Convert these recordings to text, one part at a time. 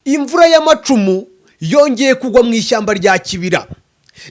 Imvura y'amacumu yongeye kugwa mu ishyamba rya Kibira,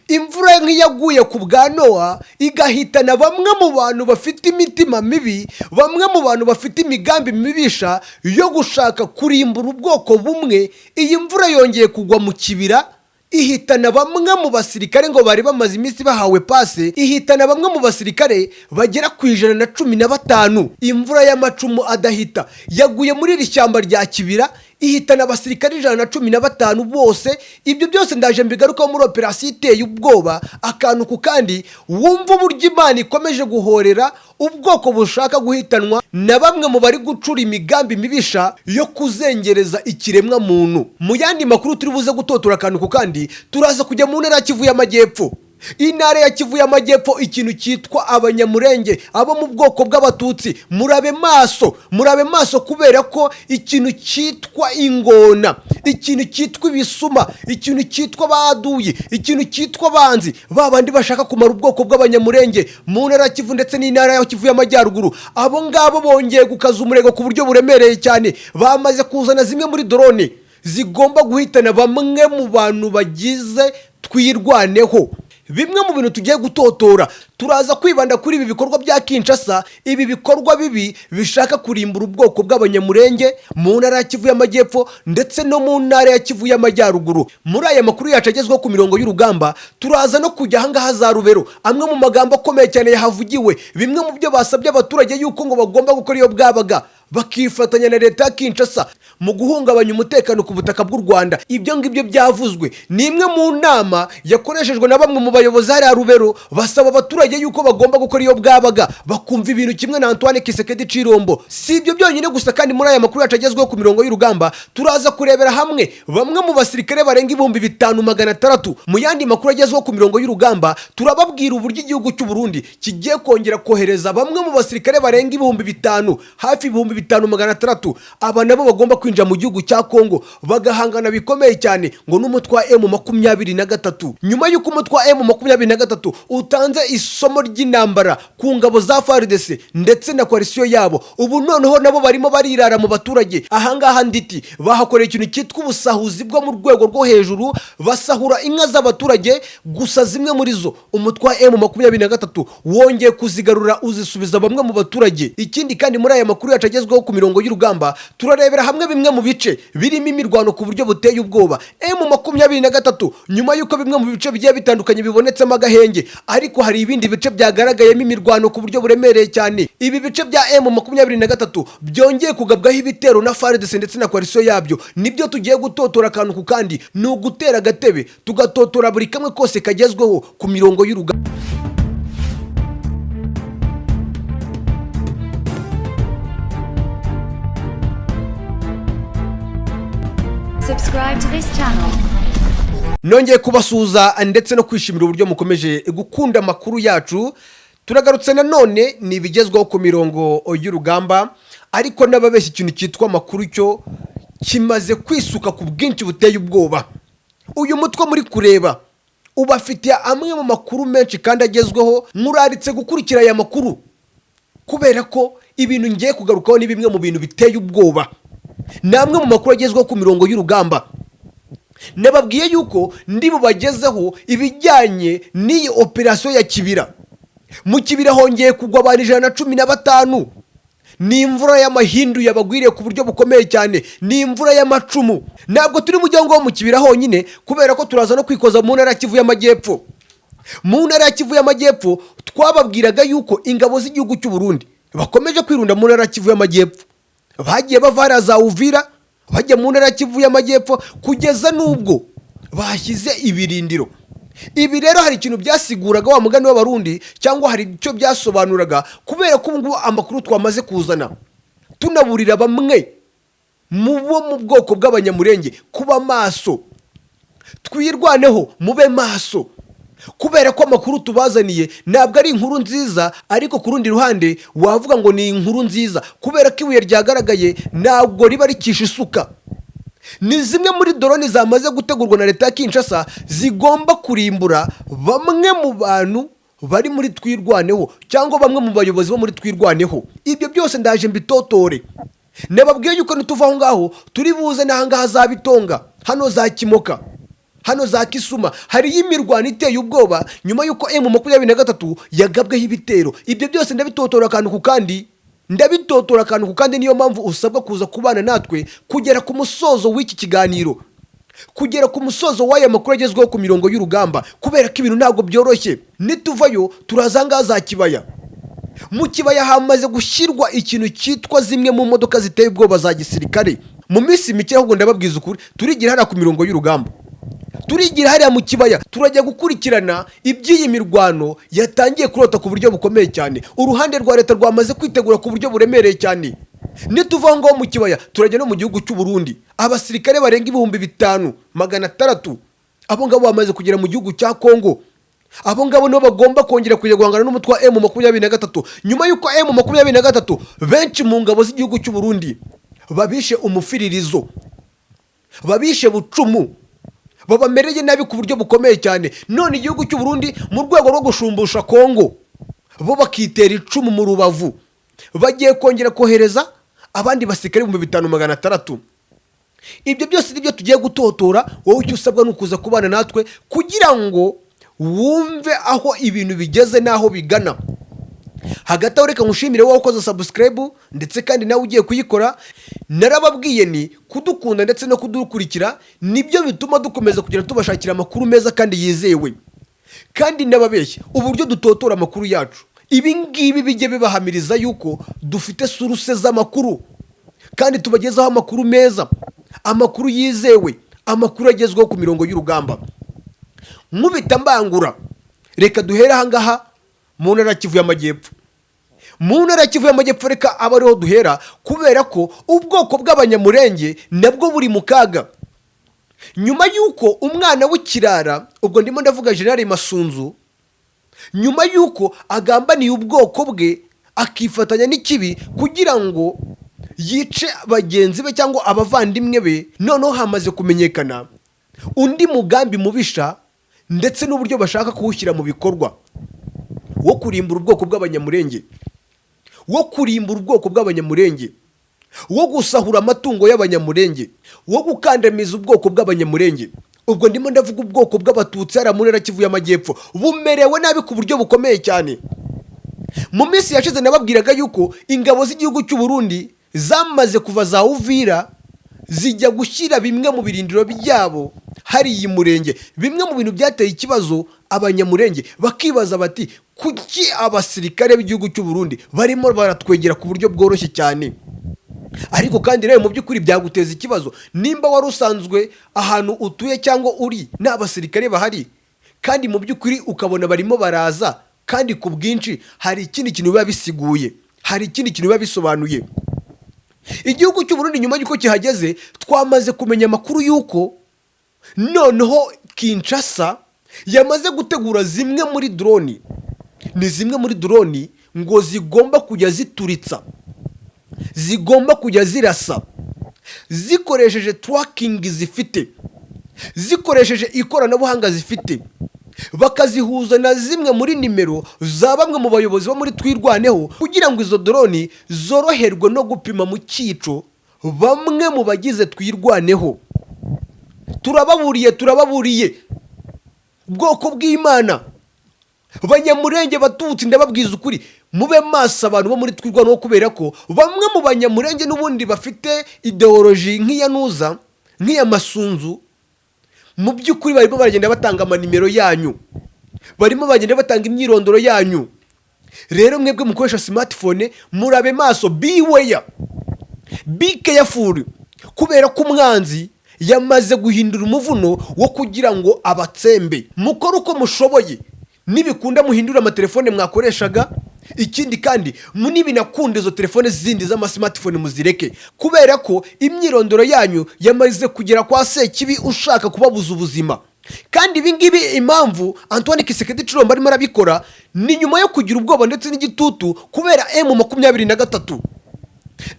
imvura nk'iyaguye ku bwa Nowa, igahitana bamwe mu bantu bafite imitima mibi, bamwe mu bantu bafite imigambi mibisha yo gushaka kurimbura ubwoko bumwe. Iyi mvura yongeye kugwa mu Kibira, ihitana bamwe mu basirikare ngo bari bamaze iminsi bahawe pase, ihitana bamwe mu basirikare bagera ku 115. Imvura y'amacumu adahita yaguye muri iri shyamba rya Kibira, ihitana abasirikare 115 bose. Ibyo byose ndaje mbigarukaho muri operasiyo iteye ubwoba, akantu ku kandi, wumva uburyo Imana ikomeje guhorera ubwoko bushaka guhitanwa na bamwe mu bari gucura imigambi mibisha yo kuzengereza ikiremwa muntu. Mu yandi makuru turi buze gutotora akantu ku kandi, turaza kujya mu ntara ya Kivu y'Amajyepfo. Intara ya Kivu y'Amajyepfo, ikintu cyitwa Abanyamurenge, abo mu bwoko bw'Abatutsi, murabe maso, murabe maso, kubera ko ikintu cyitwa ingona, ikintu cyitwa ibisuma, ikintu cyitwa baduyi, ikintu cyitwa abanzi, ba bandi bashaka kumara ubwoko bw'Abanyamurenge mu ntara ya Kivu ndetse n'intara ya Kivu y'Amajyaruguru, abo ngabo bongeye gukaza umurego ku buryo buremereye cyane. Bamaze kuzana zimwe muri drone zigomba guhitana bamwe mu bantu bagize Twirwaneho. Bimwe mu bintu tugiye gutotora, turaza kwibanda kuri ibi bikorwa bya Kinshasa, ibi bikorwa bibi bishaka kurimbura ubwoko bw'Abanyamurenge mu ntara ya Kivu y'Amajyepfo ndetse no mu ntara ya Kivu y'Amajyaruguru. Muri aya makuru yacu agezweho ku mirongo y'urugamba, turaza no kujya ahangaha za Rubero, amwe mu magambo akomeye cyane yahavugiwe, bimwe mu byo basabye abaturage yuko ngo bagomba gukora iyo bwabaga, bakifatanya na leta ya Kinshasa mu guhungabanya umutekano ku butaka bw'u Rwanda. Ibyo ngibyo byavuzwe ni imwe mu nama yakoreshejwe na bamwe mu bayobozi hariya Rubero, basaba abaturage yuko bagomba gukora iyo bwabaga, bakumva ibintu kimwe na Antoine Tshisekedi Tshilombo. Si ibyo byonyine gusa kandi, muri aya makuru yacu agezweho ku mirongo y'urugamba, turaza kurebera hamwe bamwe mu basirikare barenga 5600. Mu yandi makuru agezweho ku mirongo y'urugamba, turababwira uburyo igihugu cy'u Burundi kigiye kongera kohereza bamwe mu basirikare barenga 5000, hafi 5600. Aba nabo bagomba kwinjira mu gihugu cya Kongo, bagahangana bikomeye cyane ngo n'umutwe wa M23, nyuma y'uko umutwe wa M23 utanze isomo ry'intambara ku ngabo za FARDC ndetse na coalition yabo. Ubu noneho nabo barimo barirara mu baturage ahangaha Nditi, bahakoreye ikintu cyitwa ubusahuzi bwo mu rwego rwo hejuru, basahura inka z'abaturage. Gusa zimwe muri zo umutwe wa M23 wongeye kuzigarura, uzisubiza bamwe mu baturage. Ikindi kandi, muri aya makuru yacu agezweho ku mirongo y'urugamba, turarebera hamwe bimwe mu bice birimo imirwano ku buryo buteye ubwoba. M23, nyuma y'uko bimwe mu bice bigiye bitandukanye bibonetsemo agahenge, ariko hari ibindi bice byagaragayemo imirwano ku buryo buremereye cyane. Ibi bice bya M23 byongeye kugabwaho ibitero na FARDC ndetse na coalition yabyo, nibyo tugiye gutotora akantu ku kandi. Ni ugutera agatebe tugatotora buri kamwe kose kagezweho ku mirongo y'urugamba. Subscribe to this channel. Nongeye kubasuhuza ndetse no kwishimira uburyo mukomeje gukunda amakuru yacu. Turagarutse nanone, ni ibigezweho ku mirongo y'urugamba, ariko n'ababeshya, ikintu cyitwa amakuru cyo kimaze kwisuka ku bwinshi buteye ubwoba. Uyu mutwe muri kureba ubafitiye amwe mu makuru menshi kandi agezweho. Muraritse gukurikira aya makuru, kubera ko ibintu ngiye kugarukaho ni bimwe mu bintu biteye ubwoba, ni amwe mu makuru agezweho ku mirongo y'urugamba. Nababwiye yuko ndi bubagezeho ibijyanye n'iyi operasiyo ya Kibira. Mu Kibira hongeye kugwa abantu 115. Ni imvura y'amahindu yabagwiriye ku buryo bukomeye cyane, ni imvura y'amacumu. Ntabwo turi bujye ngo mu Kibira honyine, kubera ko turaza no kwikoza mu ntara ya Kivu y'Amajyepfo. Mu ntara ya Kivu y'Amajyepfo, twababwiraga yuko ingabo z'igihugu cy'u Burundi bakomeje kwirunda mu ntara ya Kivu y'Amajyepfo. Bagiye bava hariya za Uvira bajya mu ntara ya Kivu y'Amajyepfo, kugeza n'ubwo bashyize ibirindiro. Ibi rero hari ikintu byasiguraga, wa mugani w'Abarundi, cyangwa hari icyo byasobanuraga, kubera ko ubu ngubu amakuru twamaze kuzana, tunaburira bamwe mu bo mu bwoko bw'Abanyamurenge kuba maso. Twirwaneho, mube maso, kubera ko amakuru tubazaniye ntabwo ari inkuru nziza, ariko ku rundi ruhande wavuga ngo ni inkuru nziza, kubera ko ibuye ryagaragaye ntabwo riba rikisha isuka. Ni zimwe muri drone zamaze gutegurwa na leta ya Kinshasa, zigomba kurimbura bamwe mu bantu bari muri Twirwaneho cyangwa bamwe mu bayobozi bo muri Twirwaneho. Ibyo byose ndaje mbitotore. Nababwiye yuko nituva aho ngaho turi buze n'ahangaha za Bitonga, hano za Kimoka, hano za Kisuma, hariyo imirwano iteye ubwoba nyuma y'uko M23 yagabweho ibitero. Ibyo byose ndabitotora akantu ku kandi, ndabitotora akantu ku kandi. Niyo mpamvu usabwa kuza kubana natwe kugera ku musozo w'iki kiganiro, kugera ku musozo w'aya makuru agezweho ku mirongo y'urugamba, kubera ko ibintu ntabwo byoroshye. Nituvayo turaza ngaha za Kibaya. Mu Kibaya hamaze gushyirwa ikintu cyitwa zimwe mu modoka ziteye ubwoba za gisirikare. Mu minsi mike ahubwo, ndababwiza ukuri, turigira hariya ku mirongo y'urugamba, turigira hariya mu Kibaya, turajya gukurikirana iby'iyi mirwano yatangiye kurota ku buryo bukomeye cyane. Uruhande rwa leta rwamaze kwitegura ku buryo buremereye cyane. Nituva aho ngaho mu Kibaya turajya no mu gihugu cy'u Burundi. Abasirikare barenga 5600, abo ngabo bamaze kugera mu gihugu cya Kongo. Abo ngabo nibo bagomba kongera kujya guhangana n'umutwe wa M23, nyuma y'uko M23 benshi mu ngabo z'igihugu cy'u Burundi babishe umufiririzo, babishe bucumu, babamereye nabi ku buryo bukomeye cyane. None igihugu cy'u Burundi, mu rwego rwo gushumbusha Kongo, bo bakitera icumu mu rubavu, bagiye kongera kohereza abandi basirikare 5600. Ibyo byose nibyo tugiye gutotora. Wowe icyo usabwa ni ukuza kubana natwe kugira ngo wumve aho ibintu bigeze n'aho bigana. Hagati aho, reka nkushimire wowe ukoze subscribe, ndetse kandi nawe ugiye kuyikora. Narababwiye ni kudukunda ndetse no kudukurikira, nibyo bituma dukomeza kugenda tubashakira amakuru meza kandi yizewe. Kandi n'ababeshya uburyo dutotora amakuru yacu, ibi ngibi bijye bibahamiriza yuko dufite source z'amakuru kandi tubagezaho amakuru meza, amakuru yizewe, amakuru agezweho ku mirongo y'urugamba. Nkubita mbangura, reka duhere ahangaha mu ntara ya Kivu y'Amajyepfo. Mu ntara ya Kivu y'Amajyepfo reka abe ariho duhera, kubera ko ubwoko bw'Abanyamurenge nabwo buri mu kaga nyuma y'uko umwana w'ikirara, ubwo ndimo ndavuga General Masunzu, nyuma y'uko agambaniye ubwoko bwe akifatanya n'ikibi kugira ngo yice bagenzi be cyangwa abavandimwe be. Noneho hamaze kumenyekana undi mugambi mubisha ndetse n'uburyo bashaka kuwushyira mu bikorwa wo kurimbura ubwoko bw'Abanyamurenge, wo kurimbura ubwoko bw'Abanyamurenge, wo gusahura amatungo y'Abanyamurenge, wo gukandamiza ubwoko bw'Abanyamurenge. Ubwo ndimo ndavuga ubwoko bw'Abatutsi hariya mu ntara Kivu y'Amajyepfo, bumerewe nabi ku buryo bukomeye cyane. Mu minsi yashize nababwiraga yuko ingabo z'igihugu cy'u Burundi zamaze kuva za Uvira zijya gushyira bimwe mu birindiro byabo hariya i Murenge. Bimwe mu bintu byateye ikibazo Abanyamurenge, bakibaza bati: "Kuki abasirikare b'igihugu cy'u Burundi barimo baratwegera ku buryo bworoshye cyane?" Ariko kandi nawe mu by'ukuri byaguteza ikibazo nimba wari usanzwe ahantu utuye cyangwa uri nta basirikare bahari, kandi mu by'ukuri ukabona barimo baraza kandi ku bwinshi. Hari ikindi kintu biba bisiguye, hari ikindi kintu biba bisobanuye. Igihugu cy'u Burundi nyuma y'uko kihageze, twamaze kumenya amakuru y'uko noneho Kinshasa yamaze gutegura zimwe muri drone. Ni zimwe muri drone ngo zigomba kujya zituritsa, zigomba kujya zirasa zikoresheje tracking zifite, zikoresheje ikoranabuhanga zifite, bakazihuza na zimwe muri nimero za bamwe mu bayobozi bo muri Twirwaneho, kugira ngo izo drone zoroherwe no gupima mu cyico bamwe mu bagize Twirwaneho. Turababuriye, turababuriye, bwoko bw'Imana, Banyamurenge, Batutsi, ndababwiza ukuri, mube maso abantu bo muri Twirwaneho, kubera ko bamwe mu Banyamurenge n'ubundi bafite idéologie nk'iya nuza, nk'iya Masunzu. Mu by'ukuri barimo baragenda batanga amanimero yanyu, barimo bagenda batanga imyirondoro yanyu. Rero mwebwe mukoresha smartphone, murabe maso, beware, be careful, kubera ko umwanzi yamaze guhindura umuvuno wo kugira ngo abatsembe. Mukore uko mushoboye, nibikunda muhindure amatelefone mwakoreshaga. Ikindi kandi, nibinakunda izo telefone zindi z'amasmartphone muzireke, kubera ko imyirondoro yanyu yamaze kugera kwa Sekibi ushaka kubabuza ubuzima. Kandi ibi ngibi, impamvu Antoine Tshisekedi Tshilombo arimo arabikora ni nyuma yo kugira ubwoba ndetse n'igitutu kubera M23.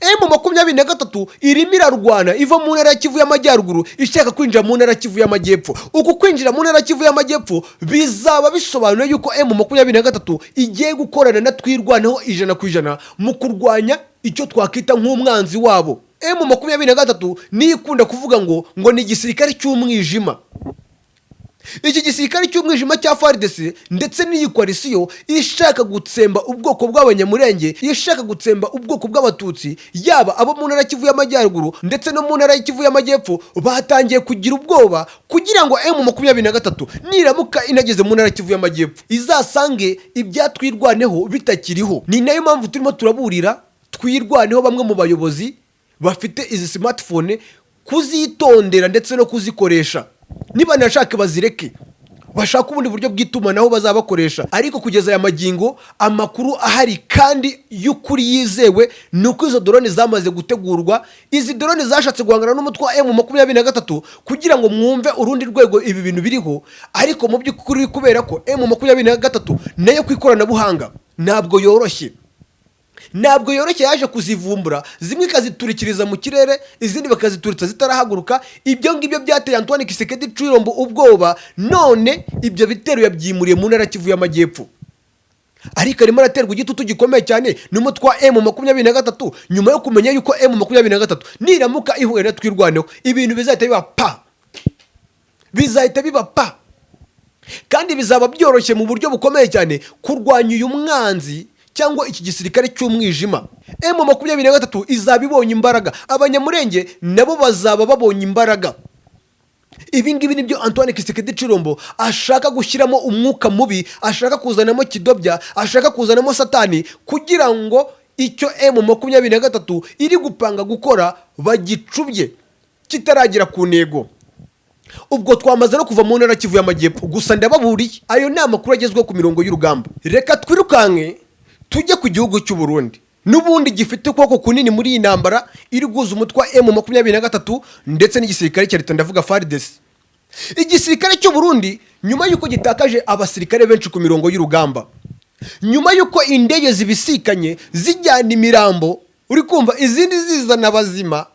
M23 irimo irarwana iva mu ntara ya Kivu y'Amajyaruguru ishaka kwinjira mu ntara ya Kivu y'Amajyepfo. Uku kwinjira mu ntara ya Kivu y'Amajyepfo bizaba bisobanuye yuko M23 igiye gukorana na Twirwaneho 100% mu kurwanya. icyo twakwita nk'umwanzi wabo. M23 niyo ikunda kuvuga ngo ni igisirikare cy'umwijima. Iki gisirikare cy'umwijima cya FARDC ndetse n'iyi coalition ishaka gutsemba ubwoko bw'Abanyamurenge, ishaka gutsemba ubwoko bw'Abatutsi, yaba abo mu ntara Kivu y'Amajyaruguru ndetse no mu ntara y'Kivu y'Amajyepfo, batangiye kugira ubwoba kugira ngo M23 niramuka inageze mu ntara Kivu y'Amajyepfo izasange ibyatwirwaneho bitakiriho. Ni nayo mpamvu turimo turaburira Twirwaneho, bamwe mu bayobozi bafite izi smartphone, kuzitondera ndetse no kuzikoresha. Niba nashaka bazireke, bashaka ubundi buryo bw'itumanaho bazabakoresha. Ariko kugeza aya magingo, amakuru ahari kandi y'ukuri yizewe ni uko izo drone zamaze gutegurwa. Izi drone zashatse guhangana n'umutwe wa M23 kugira ngo mwumve urundi rwego ibi bintu biriho. Ariko mu by'ukuri, kubera ko M23 nayo ku ikoranabuhanga ntabwo yoroshye, ntabwo yoroshye, yaje kuzivumbura, zimwe ikaziturikiriza mu kirere, izindi bakazituritsa zitarahaguruka. Ibyo ngibyo byateye Antoine Tshisekedi Tshilombo ubwoba, none ibyo bitero yabyimuriye mu ntara Kivu y'Amajyepfo. Ariko arimo araterwa igitutu gikomeye cyane n'umutwe wa M23, nyuma yo kumenya yuko M23 niramuka ihuye na Twirwaneho, ibintu bizahita biba pa, bizahita biba pa, kandi bizaba byoroshye mu buryo bukomeye cyane kurwanya uyu mwanzi cyangwa iki gisirikare cy'umwijima. M23 izaba ibonye imbaraga, Abanyamurenge nabo bazaba babonye imbaraga. Ibi ngibi nibyo Antoine Tshisekedi Tshilombo ashaka gushyiramo umwuka mubi, ashaka kuzanamo kidobya, ashaka kuzanamo Satani, kugira ngo icyo M23 iri gupanga gukora bagicubye kitaragera ku ntego. Ubwo twamaze no kuva mu ntara Kivu y'Amajyepfo, gusa ndababuriye, ayo ni amakuru agezweho ku mirongo y'urugamba. Reka twirukanke tujye ku gihugu cy'u Burundi, n'ubundi gifite ukuboko kunini muri iyi ntambara iri guhuza umutwe wa M23 ndetse n'igisirikare cya leta, ndavuga FARDC. Igisirikare cy'u Burundi, nyuma y'uko gitakaje abasirikare benshi ku mirongo y'urugamba, nyuma y'uko indege zibisikanye zijyana imirambo, uri kumva, izindi zizana abazima,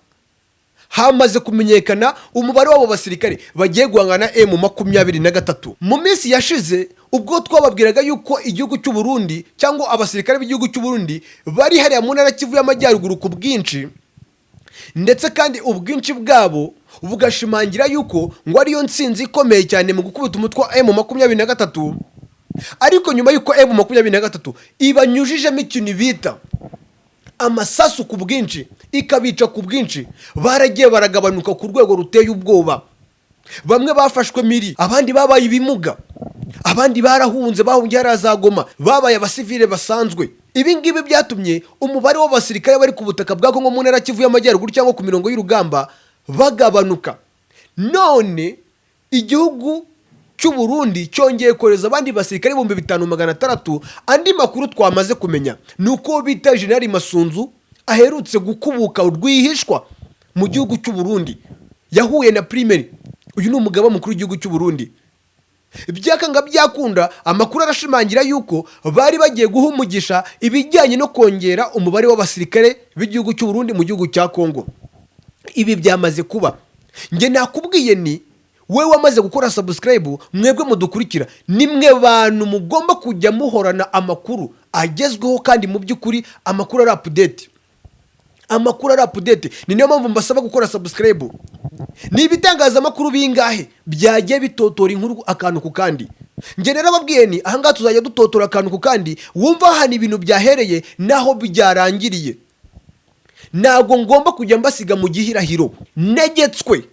hamaze kumenyekana umubare w'abo basirikare bagiye guhangana na M23. Mu minsi yashize, ubwo twababwiraga yuko igihugu cy'u Burundi cyangwa abasirikare b'igihugu cy'u Burundi bari hariya mu ntara Kivu y'Amajyaruguru ku bwinshi, ndetse kandi ubwinshi bwabo bugashimangira yuko ngo ariyo nsinzi ikomeye cyane mu gukubita umutwe wa M23, ariko nyuma y'uko M23 ibanyujijemo ikintu bita amasasu ku bwinshi, ikabica ku bwinshi, baragiye baragabanuka ku rwego ruteye ubwoba. Bamwe bafashwe miri, abandi babaye ibimuga, abandi barahunze, bahungiye hariya za Goma, babaye abasivile basanzwe. Ibi ngibi byatumye umubare w'abasirikare bari ku butaka bwa Kongo mu ntara Kivu y'Amajyaruguru cyangwa ku mirongo y'urugamba bagabanuka. None igihugu cy'u Burundi cyongeye kohereza abandi basirikare 5600. Andi makuru twamaze kumenya ni uko bita Jenerali Masunzu aherutse gukubuka rwihishwa mu gihugu cy'u Burundi, yahuye na Primeri. Uyu ni umugaba mukuru w'igihugu cy'u Burundi. Byakanga byakunda, amakuru arashimangira yuko bari bagiye guha umugisha ibijyanye no kongera umubare w'abasirikare b'igihugu cy'u Burundi mu gihugu cya Kongo. Ibi byamaze kuba. Njye nakubwiye ni wowe wamaze gukora subscribe, mwebwe mudukurikira, ni mwe bantu mugomba kujya muhorana amakuru agezweho, kandi mu by'ukuri amakuru ari update, amakuru ari update. Ni niyo mpamvu mbasaba gukora subscribe. Ni ibitangazamakuru bingahe byagiye bitotora inkuru akantu ku kandi? Njye narababwiye ni ahangaha tuzajya dutotora akantu ku kandi, wumva ahantu ibintu byahereye n'aho byarangiriye. Ntabwo ngomba kujya mbasiga mu gihirahiro. Negetswe,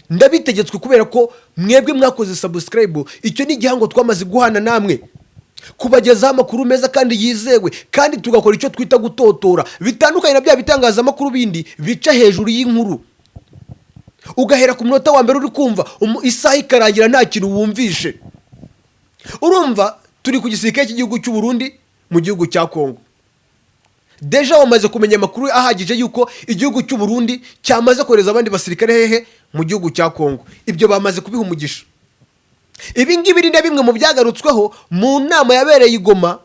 ndabitegetswe, kubera ko mwebwe mwakoze subscribe. Icyo ni igihango twamaze guhana namwe, kubagezaho amakuru meza kandi yizewe, kandi tugakora icyo twita gutotora, bitandukanye na bya bitangazamakuru bindi bica hejuru y'inkuru, ugahera ku munota wa mbere uri kumva, isaha ikarangira nta kintu wumvishe. Urumva, turi ku gisirikare cy'igihugu cy'u Burundi mu gihugu cya Kongo. Déjà wamaze kumenya amakuru ahagije y'uko igihugu cy'u Burundi cyamaze kohereza abandi basirikare hehe? Mu gihugu cya Kongo. Ibyo bamaze kubiha umugisha. Ibi ngibi ni na bimwe mu byagarutsweho mu nama yabereye i Goma.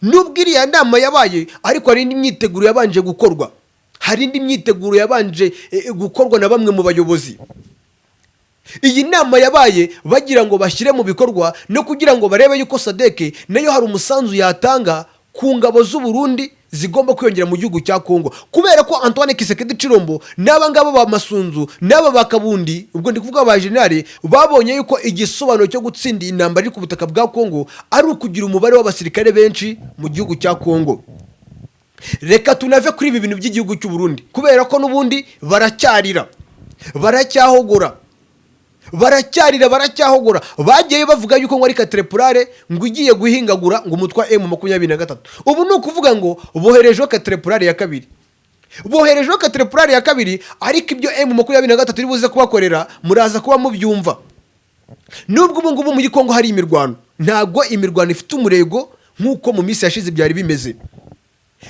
Nubwo iriya nama yabaye, ariko hari indi myiteguro yabanje gukorwa, hari indi myiteguro yabanje gukorwa na bamwe mu bayobozi. Iyi nama yabaye bagira ngo bashyire mu bikorwa no kugira ngo barebe yuko SADC nayo hari umusanzu yatanga ku ngabo z'u Burundi. zigomba kwiyongera mu gihugu cya Kongo, kubera ko Antoine Tshisekedi Tshilombo n'aba ngaba ba Masunzu n'aba ba Kabundi, ubwo ndi kuvuga ba generali, babonye yuko igisobanuro cyo gutsinda iyi ntambara iri ku butaka bwa Kongo ari ukugira umubare w'abasirikare benshi mu gihugu cya Kongo. Reka tunave kuri ibi bintu by'igihugu cy'u Burundi, kubera ko n'ubundi baracyarira, baracyahogora, baracyarira, baracyahogora. Bagiye bavuga yuko ngo ari caterpillar ngo igiye guhingagura ngo umutwe wa M23. Ubu ni ukuvuga ngo boherejeho caterpillar ya kabiri, boherejeho caterpillar ya kabiri. Ariko ibyo M23 iri buze kubakorera muraza kuba mubyumva. Nubwo ubu ngubu muri Kongo hari imirwano, ntabwo imirwano ifite umurego nk'uko mu minsi yashize byari bimeze.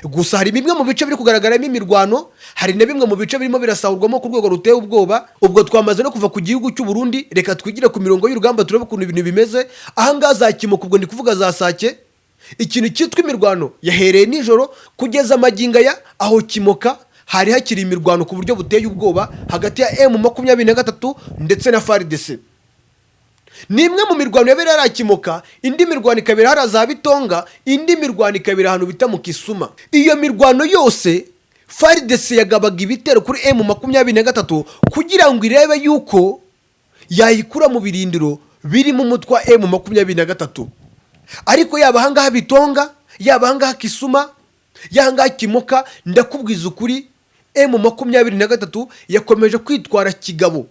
Gusa hari bimwe mu bice biri kugaragaramo imirwano, hari na bimwe mu bice birimo birasahurwamo ku rwego ruteye ubwoba. Ubwo twamaze no kuva ku gihugu cy'u Burundi, reka twigire ku mirongo y'urugamba turebe ukuntu ibintu bimeze ahangaha za Kimoka, ubwo ndi kuvuga za Sake. Ikintu cyitwa imirwano yahereye nijoro kugeza amagingo aya. Aho Kimoka hari hakiri imirwano ku buryo buteye ubwoba hagati ya M23 ndetse na FARDC. Ni imwe mu mirwano yabereye hariya Kimoka, indi mirwano ikabera hariya za Bitonga, indi mirwano ikabera ahantu bita mu Kisuma. Iyo mirwano yose FARDC yagabaga ibitero kuri M23 kugira ngo irebe yuko yayikura mu birindiro birimo umutwe wa M23. Ariko yaba ahangaha Bitonga, yaba ahangaha Kisuma, yaba ahangaha Kimoka, ndakubwiza ukuri, M23 yakomeje kwitwara kigabo,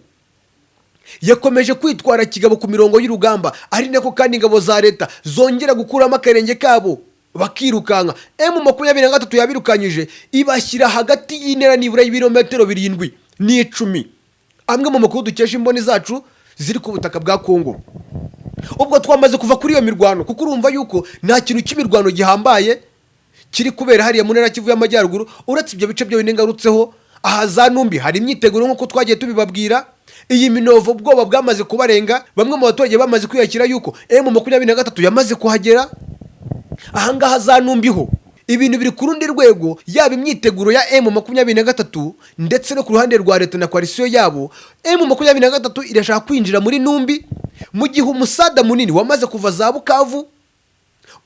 yakomeje kwitwara kigabo ku mirongo y'urugamba, ari nako kandi ingabo za leta zongera gukuramo akarenge kabo bakirukanka. M23 yabirukanyije, ibashyira hagati y'intera nibura y'ibirometero 7 n'10, amwe mu makuru dukesha imboni zacu ziri ku butaka bwa Kongo. Ubwo twamaze kuva kuri iyo mirwano, kuko urumva yuko nta kintu cy'imirwano gihambaye kiri kubera hariya mu ntara Kivu y'Amajyaruguru, uretse ibyo bice byonyine ngarutseho. Aha za Numbi hari imyiteguro nk'uko twagiye tubibabwira. Iyi Minovo ubwoba bwamaze kubarenga, bamwe mu baturage bamaze kwiyakira yuko M23 yamaze kuhagera. Ahangaha za Numbi ho ibintu biri ku rundi rwego, yaba imyiteguro ya M23 ndetse no ku ruhande rwa leta na coalition yabo. M23 irashaka kwinjira muri Numbi mu gihe umusada munini wamaze kuva za Bukavu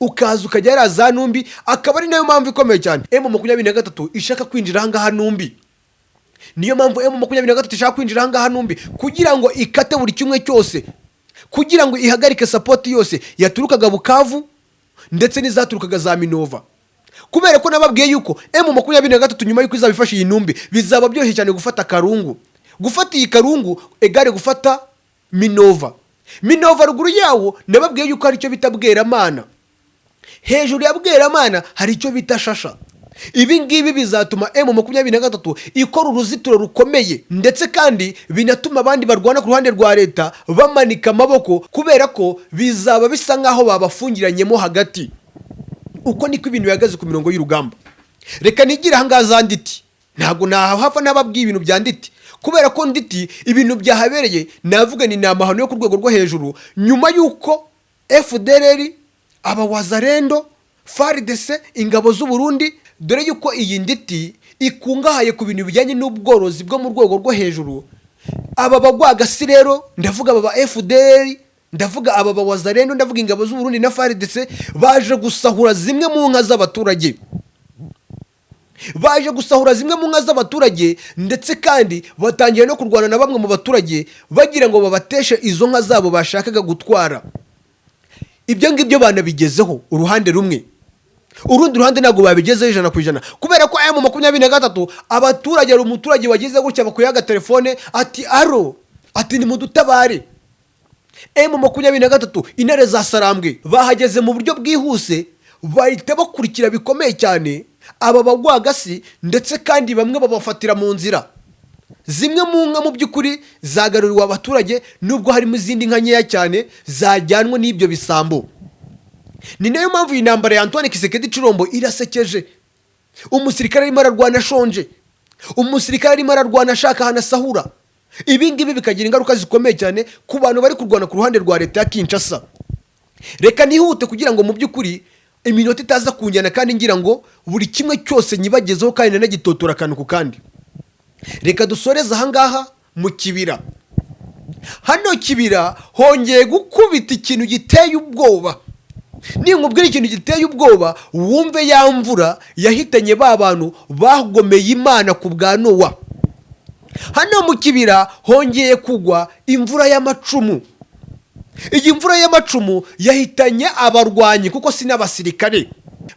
ukaza ukajya hariya za Numbi, akaba ari nayo mpamvu ikomeye cyane M23 ishaka kwinjira ahangaha Numbi. Niyo mpamvu M23 ishaka kwinjira ahangaha Numbi, kugira ngo ikate buri kimwe cyose, kugira ngo ihagarike support yose yaturukaga Bukavu ndetse n'izaturukaga za Minova, kubera ko nababwiye yuko M23 nyuma y'uko izaba ifashe iyi Numbi, bizaba byoroshye cyane gufata Karungu. Gufata iyi Karungu égale gufata Minova. Minova ruguru yawo nababwiye yuko hari icyo bita Bweramana, hejuru ya Bweramana hari icyo bita Shasha. Ibi ngibi bizatuma M23 ikora uruzitiro rukomeye, ndetse kandi binatuma abandi barwana ku ruhande rwa leta bamanika amaboko, kubera ko bizaba bisa nk'aho babafungiranyemo hagati. Uko niko ibintu bihagaze ku mirongo y'urugamba. Reka nigire ahangaha za Nditi. Ntabwo nahava nababwiye ibintu bya Nditi, kubera ko Nditi ibintu byahabereye navuga ni amahano yo ku rwego rwo hejuru, nyuma y'uko FDLR, aba Wazalendo, FARDC, ingabo z'u Burundi, dore yuko iyi Nditi ikungahaye ku bintu bijyanye n'ubworozi bwo mu rwego rwo hejuru. Aba bagwagasi rero, ndavuga aba ba FDLR, ndavuga aba ba Wazalendo, ndavuga ingabo z'u Burundi na FARDC, baje gusahura zimwe mu nka z'abaturage, baje gusahura zimwe mu nka z'abaturage, ndetse kandi batangiye no kurwana na bamwe mu baturage bagira ngo babateshe izo nka zabo bashakaga gutwara. Ibyo ngibyo banabigezeho uruhande rumwe, urundi ruhande ntabwo babigezeho 100%, kubera ko M23 abaturage, hari umuturage wagize gutya bakuyeho agatelefone ati: "Aro," ati: "Nimudutabare." M23, intare za Sarambwe, bahageze mu buryo bwihuse, bahita bakurikira bikomeye cyane aba bagwagasi, ndetse kandi bamwe babafatira mu nzira. Zimwe mu nka mu by'ukuri zagaruriwe abaturage, nubwo harimo izindi nka nkeya cyane zajyanwe n'ibyo bisambo. Ni nayo mpamvu iyi ntambara ya Antoine Tshisekedi Tshilombo irasekeje. Umusirikare arimo ararwana ashonje, umusirikare arimo ararwana ashaka ahantu asahura. Ibi ngibi bikagira ingaruka zikomeye cyane ku bantu bari kurwana ku ruhande rwa leta ya Kinshasa. Reka nihute kugira ngo mu by'ukuri iminota itaza kunjyana, kandi ngira ngo buri kimwe cyose nyibagezeho kandi nanagitotora akantu ku kandi. Reka dusoreze ahangaha mu Kibira. Hano Kibira hongeye gukubita ikintu giteye ubwoba. Ninkubwira ikintu giteye ubwoba, wumve ya mvura yahitanye ba bantu bagomeye Imana ku bwa Nowa. Hano mu Kibira hongeye kugwa imvura y'amacumu. Iyi mvura y'amacumu yahitanye abarwanyi, kuko si n'abasirikare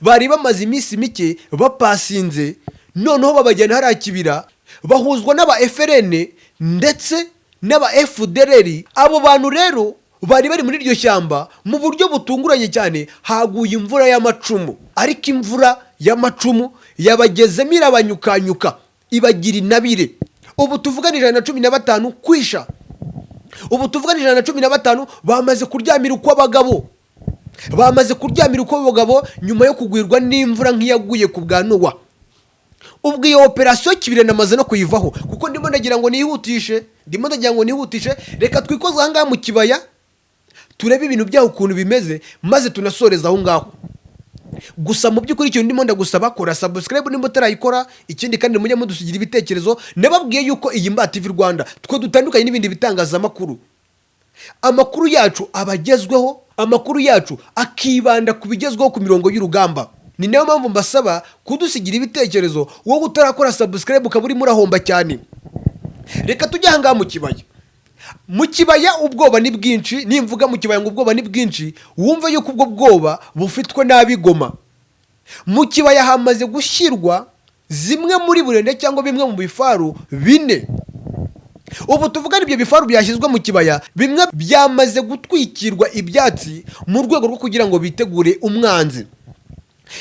bari bamaze iminsi mike bapasinze, noneho babajyana hariya Kibira, bahuzwa n'aba FRN ndetse n'aba FDLR. Abo bantu rero bari bari muri iryo shyamba. Mu buryo butunguranye cyane haguye imvura y'amacumu, ariko imvura y'amacumu yabagezemo irabanyukanyuka, ibagira intabire. Ubu tuvugana 115 kwisha, ubu tuvugana 115 bamaze kuryamira uko abagabo, bamaze kuryamira uko abagabo nyuma yo kugwirwa n'imvura nk'iyaguye ku bwa Nowa. Ubwo iyo operasiyo Kibira namaze no kuyivaho, kuko ndimo ndagira ngo nihutishe, ndimo ndagira ngo nihutishe. Reka twikoze aha ngaha mu kibaya, turebe ibintu byaho ukuntu bimeze, maze tunasoreze aho ngaho. Gusa mu by'ukuri ikintu ndimo ndagusaba, kora subscribe nimba utarayikora. Ikindi kandi, mujye mudusigira ibitekerezo. Nababwiye yuko iyi Mba TV Rwanda twe dutandukanye n'ibindi bitangazamakuru. Amakuru yacu aba agezweho, amakuru yacu akibanda ku bigezweho ku mirongo y'urugamba. Ni nayo mpamvu mbasaba kudusigira ibitekerezo. Wowe utarakora subscribe ukaba urimo urahomba cyane. Reka tujye aha ngaha mu kibaya. Mu kibaya ubwoba ni bwinshi. Nimvuga mu kibaya ngo ubwoba ni bwinshi, wumve yuko ubwo bwoba bufitwe n'ab'Igoma. Mu kibaya hamaze gushyirwa zimwe muri burende cyangwa bimwe mu bifaru bine. Ubu tuvugana ibyo bifaru byashyizwe mu kibaya, bimwe byamaze gutwikirwa ibyatsi mu rwego rwo kugira ngo bitegure umwanzi.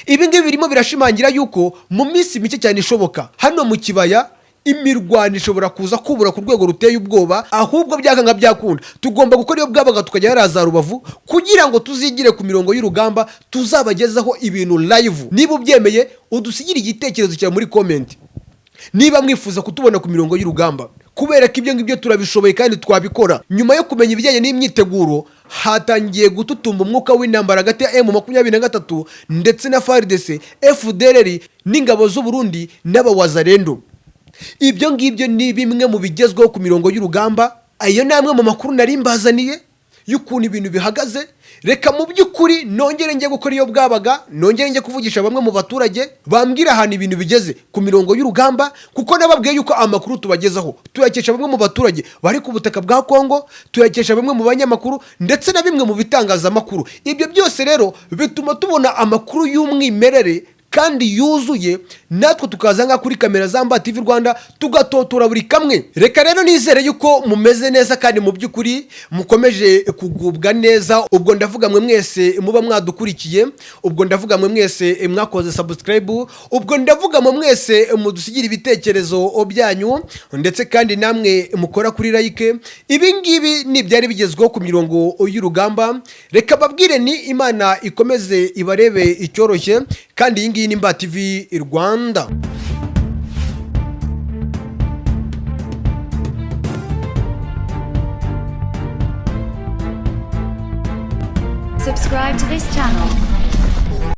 Ibi ngibi birimo birashimangira yuko mu minsi mike cyane ishoboka hano mu kibaya imirwano ishobora kuza kubura ku rwego ruteye ubwoba. Ahubwo byakanga byakunda tugomba gukora iyo bwabaga, tukajya hariya za Rubavu kugira ngo tuzigire ku mirongo y'urugamba, tuzabagezaho ibintu live. Niba ubyemeye, udusigire igitekerezo cyawe muri comment niba mwifuza kutubona ku mirongo y'urugamba, kubera ko ibyo ngibyo turabishoboye kandi twabikora. Nyuma yo kumenya ibijyanye n'imyiteguro, hatangiye gututumba umwuka w'intambara hagati ya M23 ndetse na FARDC, FDLR n'ingabo z'u Burundi n'abawazarendo. Ibyo ngibyo ni bimwe mu bigezweho ku mirongo y'urugamba. Ayo ni amwe mu makuru nari mbazaniye y'ukuntu ibintu bihagaze. Reka mu by'ukuri nongere njye gukora iyo bwabaga, nongere njye kuvugisha bamwe mu baturage bambwira ahantu ibintu bigeze ku mirongo y'urugamba, kuko nababwiye yuko amakuru tubagezaho tuyakesha bamwe mu baturage bari ku butaka bwa Kongo, tuyakesha bamwe mu banyamakuru ndetse na bimwe mu bitangazamakuru. Ibyo byose rero bituma tubona amakuru y'umwimerere kandi yuzuye, natwe tukaza nka kuri kamera za Mba TV Rwanda tugatotora buri kamwe. Reka rero nizere yuko mumeze neza kandi mu by'ukuri mukomeje kugubwa neza. Ubwo ndavuga mwe mwese muba mwadukurikiye, ubwo ndavuga mwe mwese mwakoze subscribe, ubwo ndavuga mwe mwese mudusigira ibitekerezo byanyu, ndetse kandi namwe mukora kuri like. Ibi ngibi ni ibyari bigezweho ku mirongo y'urugamba. Reka babwire ni Imana ikomeze ibarebe icyoroshye, kandi iyi ngiyi ni Mba TV Rwanda. Subscribe to this channel.